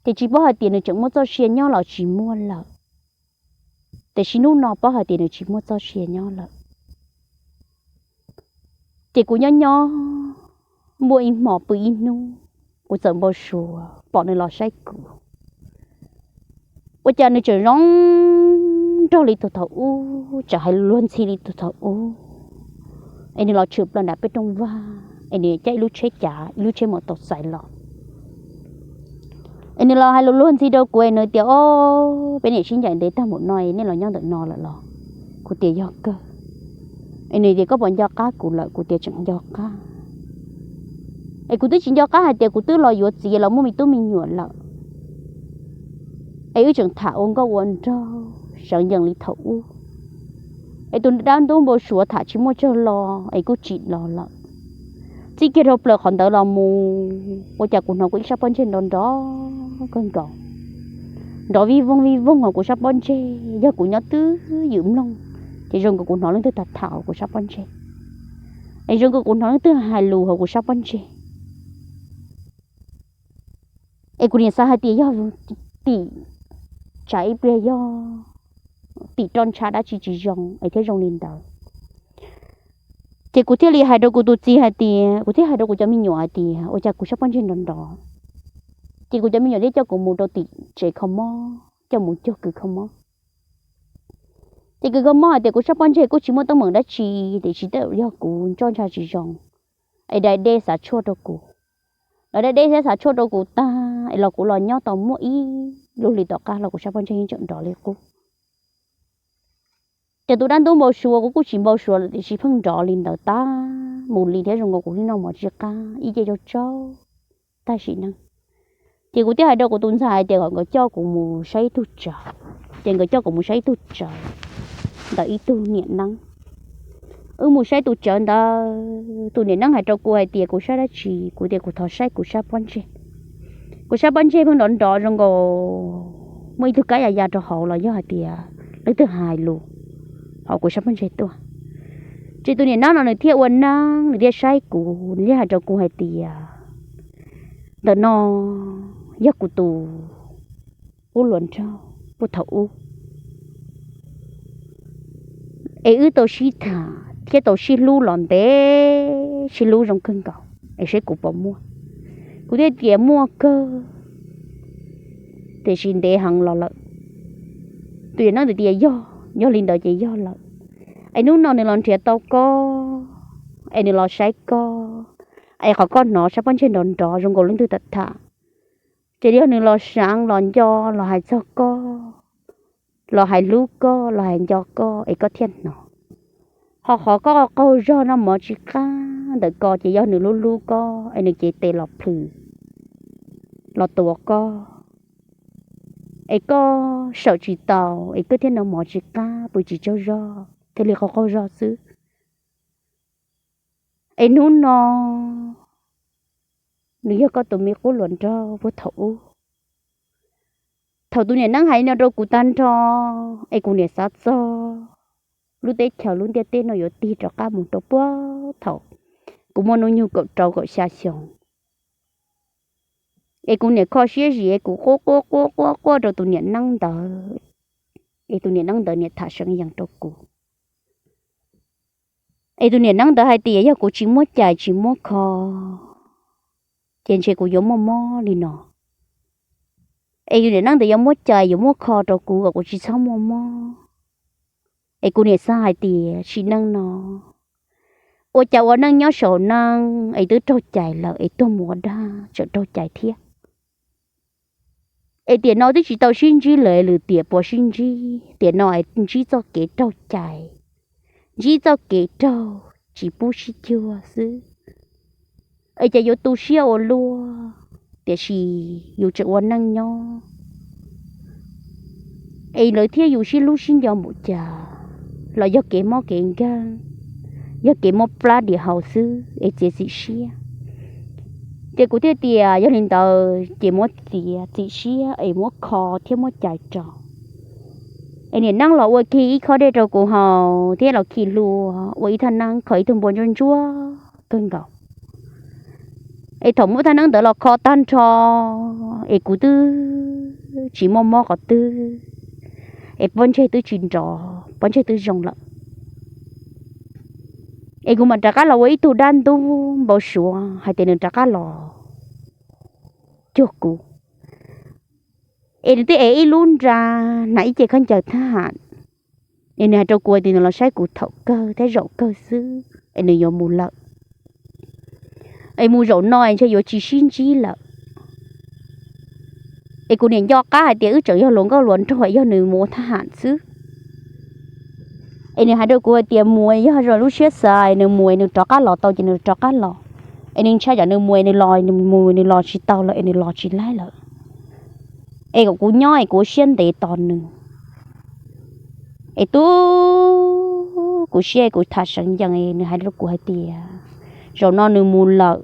Ces tsis paub hais tias nws tseem muaj txoj sia nyob los tsis muaj lawm, tiam sis hnub no paub hais tias nws tsis muaj txoj sia nyob lawm. Ces kuv nyob nyob muaj ib hmo pw ib hnub, kuv txawm npau suav pom nws los saib kuv. Ua cas nws tseem zoo nraug li tus thaum ub, tseem hais lus luag ntxhi li tus thaum ub. Es nws los tshwm plaws nram peb rooj vag, es nws caij ib lub tsheb cav, ib lub tsheb maus taus xais los. Es nws los hais lus luag ntxhi rau kuv, es nws tias, O, peb niam sib ncaim ntev tag npaum no es nej los nyob ntawm no lawm los? Kuv tias, Yog kawg. Es nws tias, Koj puas nco qab kuv lawm? Kuv tias, Tseem nco qab. Es kuv twb tsis nco qab hais tias kuv twb los yuav txiv los muaj me tub me nyuam lawm, es wb tseem tham ua nkauj ua nraug seev yees li thaum ub. Es tus dab ntub npau suav tham tsis muaj tsawg lo, es kuj tsim los lawm. Txij kiag dhau plaws qhov ntawd los mus, ua cas kuv hnov kuv ib sab pob ntseg nrov nrov kawg nkaus, nrov vij voog vij voog hauv kuv sab pob ntseg. Yog kuv nyob twj ywm mloog, ces zoo nkaus kuv hnov leej twg tham tham hauv kuv sab pob ntseg, es zoo nkaus kuv hnov leej twg hais lus hauv kuv sab pob ntseg. Es kuv niam xav hais tias yog tim, tsam ib pliag yog tim roj ntsha dab tsi tsis zoo es thiaj zoo li ntawd. Ces kuv thiaj li hais rau kuv tus txiv hais tias, kuv thiaj hais rau kuv cov me nyuam hais tias, Ua cas kuv sab pob ntseg nrov nrov? Ces kuv cov me nyuam thiaj coj kuv mus rau tim tsev kho mob, coj mus cuag kws kho mob. Ces kws kho mob hais tias kuv sab pob ntseg kuj tsis muaj teeb meem dab tsi, tiam sis tej zaum yog kuv roj ntsha tsis zoo, es dai dej xav tshuaj rau kuv. Lawv dai dej thiab xav tshuaj rau kuv tag es los kuv los nyob tau muaj ib lub hlis tom qab los kuv sab pob ntseg yeej tseem nrov li qub. Ces tus dab ntub npau suav kuv kuj tsis npau suav lawm, tiam sis pheej nrov li ntawd tag mus li thiab zoo nkaus kuv li noj mov tsis qab ib ce tsau tsau tag sim neej. Ces kuv thiaj hais rau kuv tus ntxhais hais tias kom nkawd coj kuv mus saib ib tug tsawv. Ces nkawd coj kuv mus saib ib tug tsawv ntawm ib tug niam neeb. Wb mus saib tus tsawv ntawd, tus niam neeb hais rau kuv hais tias kuv saib dab tsi, kuv tias kuv thov saib kuv sab pob ntseg. Kuv sab pob ntseg pheej nrov nrov zoo nkaus muaj ib tug kab ya ya rau hauv los yog hais tias leej twg hais lus hauv kuv sab pob ntseg tuaj. Ces tus niam neeb no nws thiaj ua neeb, nws thiaj saib kuv, nws thiaj hais rau kuv hais tias, Ntawm no yog kuv tus qub hluas nraug puag thaum ub, es wb tau sib tham thiab tau sib hlub los ntev, sib hlub zoo kawg nkaus, es saib kuv puas muaj. Kuv thiaj tias muaj kawg, tiam sis ntev heev los lawm. Tus niam neeb tias yog, Yog li ntawd ces yog lawm. Es hnub no nws los nrhiav tau koj, es nws los saib koj, es qhov koj hnov sab pob ntseg nrov nrov zoo nkaus li leej twg tham tham, ces yog nws los seev los nco, los hais txog koj, los hais hlub koj, los hais nco koj es koj thiaj hnov. Ho qhov koj qaug zog noj mov tsis qab ntawm ko ces yog nws hlub hlub koj es nws cev tes los plhws, los tuav koj, es koj sawm tsis tau, es koj thiaj noj mov tsis qab, pw tsis tsaug zog, thiaj li qaug qaug zog xwb. Es hnub no nws yog koj tus me qub hluas nraug puag thaum ub. Thaum tus niam neeb hais no rau kuv tag nrho, es kuv niam xav txog lub teb chaws lub ntiaj teb no yuav tig rov qab mus rau puag thaum kuv muaj hnub nyoog kaum rau kaum xya xyoo. Es kuv niam kho siab zim es kuv quaj quaj quaj quaj quaj rau tus niam neeb ntawd, es tus niam neeb ntawd niam tham seev yees rau kuv. Es tus niam neeb ntawd hais tias yog kuv tsis muab cais tsis muab kho, ces ntshe kuv yuav muaj mob li no. Es tus niam neeb ntawd yuav muab cais yuav muab kho rau kuv kom kuv tsis txhob muaj mob. Es kuv niam xav hais tias sim neej no ua cas ua neej nyob saum neej es twb raug cais lawm es tuag mus ua dab tseem raug cais thiab. Es tiam no twb tsis tau sib ntsib lawm, lwm tiam puas sib ntsib, tiam no es ntsib txoj kev raug cais, ntsib txoj kev raug tsis pub sib cuag xwb. Es cas yuav tu siab ua luaj, tiam sis yus tseem ua neej nyob, es lawv thiab yus sib hlub sib nco npaum cas los yog kev mob kev nkeeg, yog kev mob plab diam haus xwb es txiav txim siab. Ces kuv thiaj tias yog li ntawd ces muab txiav txim siab es muab kho thiab muab cais rau. Es niam neeb los ua kiag ib khob dej rau kuv haus thiab los khi hlua ua ib thaj neeb kho ib tug npua ntsuab ntsuab kawg nkaus. Es thaum muab thaj neeb ntawd los kho tag nrho, es kuv twb tsis muaj mob qhov twg, es pob ntseg twb tsis nrov, pob ntseg twb zoo lawm. Es kuv mam rov qab los ua ib tug dab ntub npau suav hais tias nws rov qab los cuag kuv. Es nws twb ev ib lub nra, hnav ib ce khaub ncaws thab ham, es nws hais rau kuv tias nws los saib kuv thaum kawg thiab zaum kawg xwb es nws yuav mus lawm. Es mus zaum no es ntshe yuav tsis sib ntsib lawm. Es kuv niam nco qab hais tias wb tseem yog hluas nkauj hluas nraug, yog nws mus ua thab ham xwb. Es nws hais rau kuv hais tias mus, yog zoo lub siab xav nws mus, nws rov qab los tau ces nws rov qab los. Es nws ntshai tsam nws mus, nws los, nws mus nws los tsis tau lawm es nws los tsis laib lawm. Es kom kuv nyob es kuv ua siab ntev tos nws. Es tub kuv siab, kuv tham seev yees, nws hais rau kuv hais tias zaum no nws mus lawm,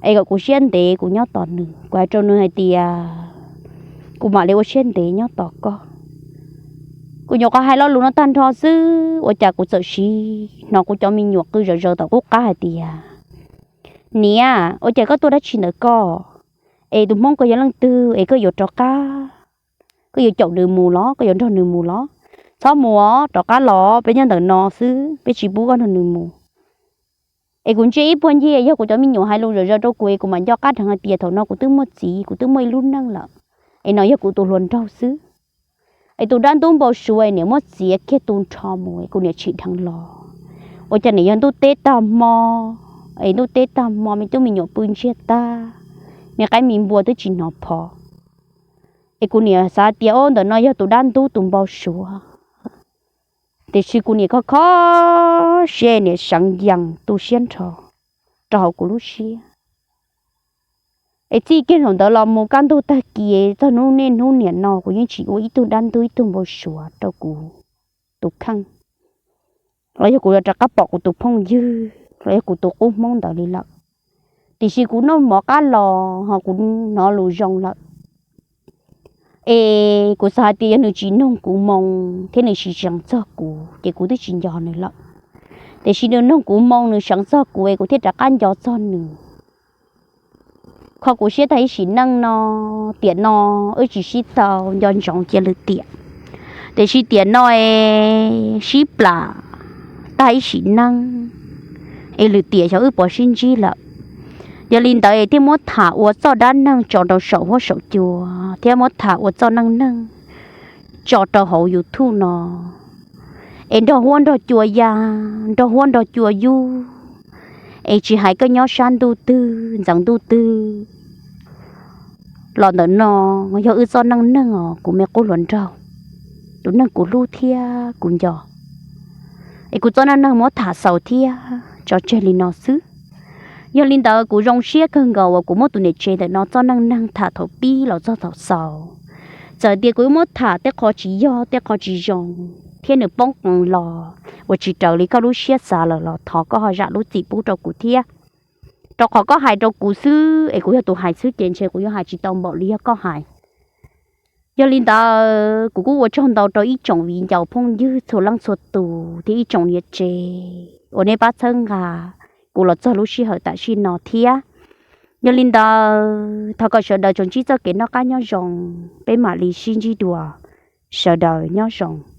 es kom kuv siab ntev kuv nyob tos nws. Kuv hais rau nws hais tias kuv mam li ua siab ntev nyob tos koj. Kuv nyuam qhuav hais lo lus no tag nrho xwb ua cas kuv txawm hnov kuv cov me nyuam qw zom zaws tom qub qab hais tias, niam, ua cas koj tuaj dab tsi ntawm koj? Es tus hmoob ko yog leej twg es koj yuav rov qab, koj yuav caum nws mus los koj yuav nrog nws mus los? Txhob mus os, rov qab los, peb nyob ntawm no xwb, peb tsis pub koj nrog nws mus. Es kuv ntsia ib puag ncig, yog kuv cov me nyuam hais lus zom zaws rau kuv es kuv mam nco qab dheev hais tias thaum no kuv twb muaj txiv, kuv twb muaj ib lub neej lawm, es no yog kuv tus hluas nraug xwb. Es tus dab ntub npau suav niam muab txiav kiag tu nrho mus es kuv niam tsim dheev los. Ua cas niam yog ntuj teb tag hmo, es ntuj teb tag hmo me tub me nyuam pw ntsiag tag, me qaib me npua twb tsis hnov phov. Es kuv niam xav tias o ntawm no yog tus dab ntub tus npau suav, tiam sis kuv niam kho kho siab, niam seev yees tu siab nrho rau hauv kuv lub siab. Es txij kiag thaum ntawd los mus kaj ntug tag kis txog hnub niaj hnub niam no kuv yeej tsis ua ib tug dab ntub ib tug npau suav rau kuv tus kheej, los yog kuv yuav rov qab pom kuv tus phooj ywg los yog kuv tus qub hmoob ntawd li lawm. Tiam sis kuv noj mov qab los ho kuv hnov lus zoo lawm. Es kuv xav hais tias yog nws tsis noog kuv moo thiab nws tsis seev txog kuv ces kuv twb tsis nco nws lawm. Tiam sis nws noog kuv moo nws seev txog kuv es kuv thiaj rov qab nco txog nws. Kho kuv siab tag ib sim neej no, tiam no wb tsis sib tau nco ntsoov cia lwm tiam. Tiam sis tiam no es sib plam tag ib sim neej, es lwm tiam xyov wb puas sib ntsib lawm. Yog li ntawd es thiaj muab tham ua txoj dab neeg tso rau saum huab saum cua thiab muab tham ua txoj neej neeg tso rau hauv YouTube no, es nrog huab nrog cua ya, nrog huab nrog cua yug, es tsis hais koj nyob sab ntuj twg ntxeev ntuj twg los ntawm no, yog wb txoj neej neeg os kuv me qub hluas nraug, tus neeg kuv hlub thiab kuv nco, es kuv txoj neej neeg muab tham xaus thiab tso tseg li no xwb. Yog li ntawd kuv zoo siab kawg nkaus uas kuv muab tus niam tsev ntawm no txoj neej neeg tham thaum pib los txog thaum xaus. Txawm tias kuv yuav muab tham tej qho tsis yog tej qho tsis zoo thiab nws poob qees los uas tsis raws li koj lub siab xav lawm los thov koj ho zam lub txim pub rau kuv thiab, rau qhov koj hais rau kuv xwb es kuv yog tus hais xwb ces ntshe kuv yuav hais tsis tau npaum li yog koj hais. Yog li ntawd kuv kuj ua tsaug ntau rau ib tsoom viv ncaus phooj ywg txhua leej txhua tus thiab ib tsoom niam tsev uas nej pab txhawb nqa kuv los txog lub sij hawm tam sim no thiab. Yog li ntawd thov kom sawv daws tsuas ntsib txoj kev noj qab nyob zoo, peb mam li sib ntsib dua, sawv daws nyob zoo.